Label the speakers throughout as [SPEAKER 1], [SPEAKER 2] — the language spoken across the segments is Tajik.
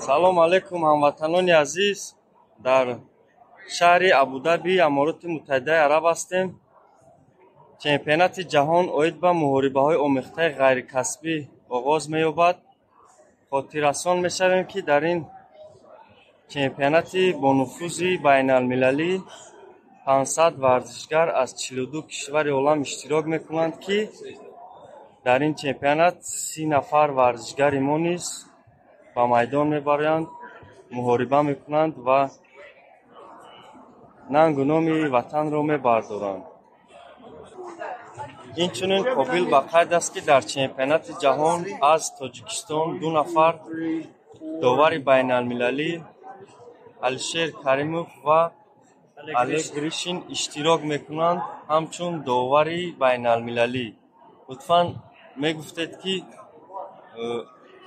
[SPEAKER 1] Салом алейкум, ҳамватанони азиз. Дар шаҳри Абудаби, Амороти Муттаҳидаи Араб ҳастем. Чемпионати ҷаҳон оид ба муҳорибаҳои омехтаи ғайрикасбӣ оғоз меёбад. Хотиррасон мешавем, ки дар ин чемпионати бонуфузи байналмилалӣ 500 варзишгар аз 42 кишвари олам иштирок мекунанд, ки дар ин чемпионат 30 нафар варзишгари мо низ ба майдон мебароянд, муҳориба мекунанд ва нангу номи ватанро мебардоранд. Инчунин қобил ба қайд аст, ки дар чемпионати ҷаҳон аз Тоҷикистон 2 нафар довари байналмилалӣ Алишер Каримов ва Олег Гришин иштирок мекунанд ҳамчун довари байналмилалӣ. Лутфан мегуфтед, ки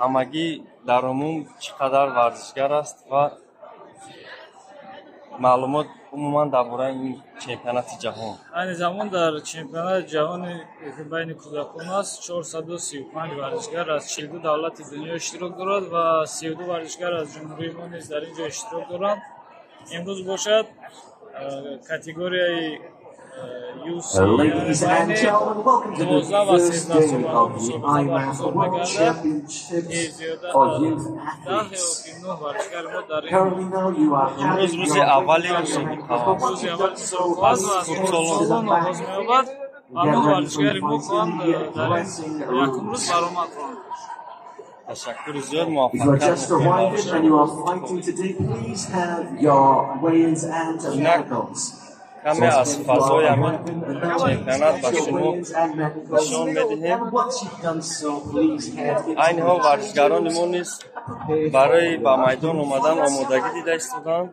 [SPEAKER 1] ҳамагӣ дар умум чӣ қадар варзишгар аст ва маълумот умуман дар бораи ин чемпионати ҷаҳон.
[SPEAKER 2] Айни замон дар чемпионати ҷаҳони байни кӯдакон аст 435 варзишгар аз 42 давлати дунё иштирок дорад ва 32 варзишгар аз ҷумҳурии мо низ дар ин ҷо иштирок доранд. Имрӯз бошад категорияи
[SPEAKER 3] Ladies and gentlemen, welcome to the
[SPEAKER 2] 12 ва
[SPEAKER 3] first
[SPEAKER 2] 13
[SPEAKER 3] day
[SPEAKER 2] солаҳо
[SPEAKER 3] of the
[SPEAKER 2] мусобиқа
[SPEAKER 3] IMAF
[SPEAKER 2] баргузор
[SPEAKER 3] World
[SPEAKER 2] мегардад, ки
[SPEAKER 3] Championships
[SPEAKER 2] зиёда
[SPEAKER 3] for Youth
[SPEAKER 2] 10 ё
[SPEAKER 3] Athletes.
[SPEAKER 2] ки 9 варзишгари мо дар ин
[SPEAKER 3] Currently now you are
[SPEAKER 1] Имрӯз
[SPEAKER 3] having
[SPEAKER 1] рӯзи
[SPEAKER 3] your
[SPEAKER 1] аввали
[SPEAKER 3] weight
[SPEAKER 1] мусобиқаҳо.
[SPEAKER 3] measurement, but once
[SPEAKER 2] рӯзи
[SPEAKER 3] you've
[SPEAKER 2] аввали
[SPEAKER 3] done so,
[SPEAKER 2] мусобиқа аст
[SPEAKER 3] please
[SPEAKER 2] ва аз
[SPEAKER 3] head to the
[SPEAKER 2] хурдсолон
[SPEAKER 3] back.
[SPEAKER 2] оғоз меёбад ва
[SPEAKER 3] Get
[SPEAKER 2] 9
[SPEAKER 3] ready for
[SPEAKER 2] варзишгари
[SPEAKER 3] the
[SPEAKER 2] мо
[SPEAKER 3] fights in
[SPEAKER 2] хоҳанд
[SPEAKER 3] the
[SPEAKER 2] дар ин
[SPEAKER 3] dressing
[SPEAKER 2] якум рӯз
[SPEAKER 3] rooms.
[SPEAKER 2] баромад хоҳанд.
[SPEAKER 1] Ташаккури зиёд,
[SPEAKER 3] If you are
[SPEAKER 1] муваффақият
[SPEAKER 3] just
[SPEAKER 1] мехоҳем
[SPEAKER 3] arrived
[SPEAKER 1] барои
[SPEAKER 3] and you
[SPEAKER 1] шумо.
[SPEAKER 3] are fighting today, please have your weigh-ins and
[SPEAKER 1] Инак
[SPEAKER 3] medicals.
[SPEAKER 1] каме
[SPEAKER 3] So
[SPEAKER 1] аз
[SPEAKER 3] once again, if you
[SPEAKER 1] фазои
[SPEAKER 3] are
[SPEAKER 1] ҳамин
[SPEAKER 3] arriving now, please
[SPEAKER 1] чемпионат
[SPEAKER 3] get
[SPEAKER 1] ба
[SPEAKER 3] your
[SPEAKER 1] шумо
[SPEAKER 3] weigh-ins and medicals.
[SPEAKER 1] нишон медиҳем.
[SPEAKER 3] And once you've done so, please head into
[SPEAKER 1] Айни
[SPEAKER 3] the
[SPEAKER 1] ҳол
[SPEAKER 3] changing
[SPEAKER 1] варзишгарони
[SPEAKER 3] rooms
[SPEAKER 1] мо низ
[SPEAKER 3] and prepare for
[SPEAKER 1] барои ба
[SPEAKER 3] your
[SPEAKER 1] майдон
[SPEAKER 3] upcoming
[SPEAKER 1] омадан
[SPEAKER 3] fights.
[SPEAKER 1] омодагӣ дида истоданд.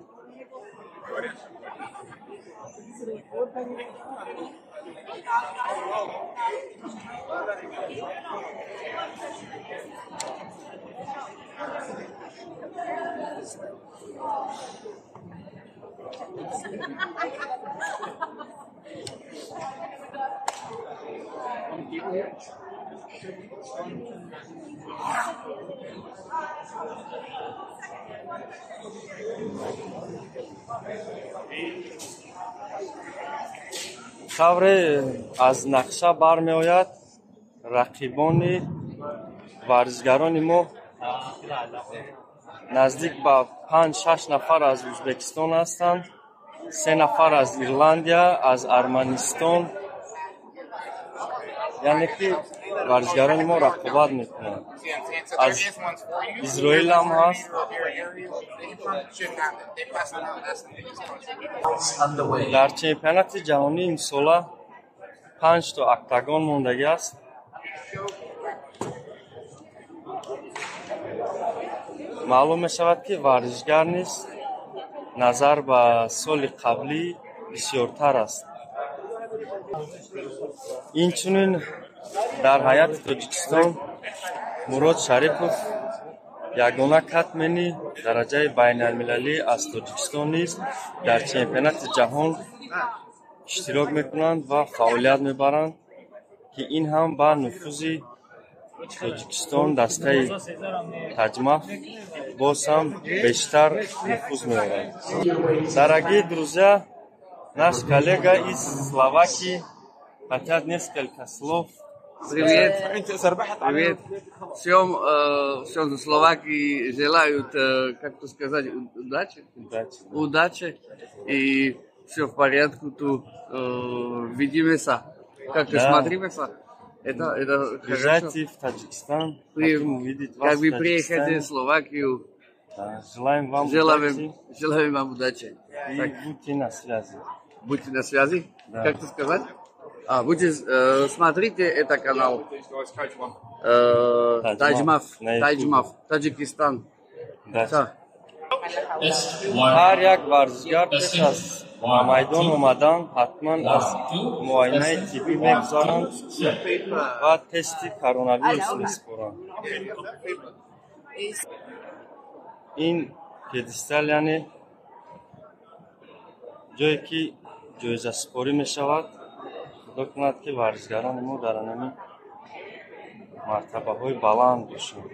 [SPEAKER 1] Тавре аз нақша бармеояд, рақибони варзишгарони мо наздик ба 5-6 нафар аз Ӯзбекистон ҳастанд, 3 нафар аз Ирландия, аз Арманистон. Яъне ки варзишгарони мо рақобат мекунанд. Аз Изроил ҳам ҳаст.
[SPEAKER 3] Underway.
[SPEAKER 1] Дар чемпионати ҷаҳонӣ имсола 5 то октагон мондагӣ аст. Маълум мешавад, ки варзишгар низ назар ба соли қаблӣ бисёртар аст. Инчунин дар ҳайати Тоҷикистон Мурод Шарипов, ягона катмени дараҷаи байналмилалӣ аз Тоҷикистон низ дар чемпионати ҷаҳон иштирок мекунанд ва фаъолият мебаранд, ки ин ҳам ба нуфузи Тоҷикистон дастаи Таҷмаф боз ҳам бештар нуфуз меорад. Дорогие друзья, наш коллега из Словакии хотят несколько слов.
[SPEAKER 4] Привет. Привет. Всем Словакии желают, как то сказать, удачи.
[SPEAKER 1] Удачи.
[SPEAKER 4] Удачи. И все в порядке. Тут видимся. Как
[SPEAKER 1] Да.
[SPEAKER 4] смотримся. Это хорошо.
[SPEAKER 1] Приезжайте в Таджикистан. Хотим увидеть вас
[SPEAKER 4] Как
[SPEAKER 1] в
[SPEAKER 4] вы приехали
[SPEAKER 1] Таджикистане.
[SPEAKER 4] в Словакию.
[SPEAKER 1] Да, желаем вам
[SPEAKER 4] Желаем,
[SPEAKER 1] удачи.
[SPEAKER 4] желаем вам удачи.
[SPEAKER 1] И
[SPEAKER 4] Так.
[SPEAKER 1] будьте на связи.
[SPEAKER 4] Будьте на связи.
[SPEAKER 1] Да.
[SPEAKER 4] Как то сказать? Будьте, смотрите это канал.
[SPEAKER 1] Таджмаф.
[SPEAKER 4] Таджмаф.
[SPEAKER 1] На YouTube.
[SPEAKER 4] Таджмаф. Таджикистан.
[SPEAKER 1] Да.
[SPEAKER 4] Да.
[SPEAKER 1] Ҳар як варзишгар пеш аз ба майдон омадан ҳатман аз муоинаи тиббӣ мегузаранд ва тести коронавирус месупоранд. Ин пьедестал, яъне ҷое ки ҷоизасупорӣ мешавад. Худо кунад, ки варзишгарони мо дар ҳамин мартабаҳои баланд бошанд.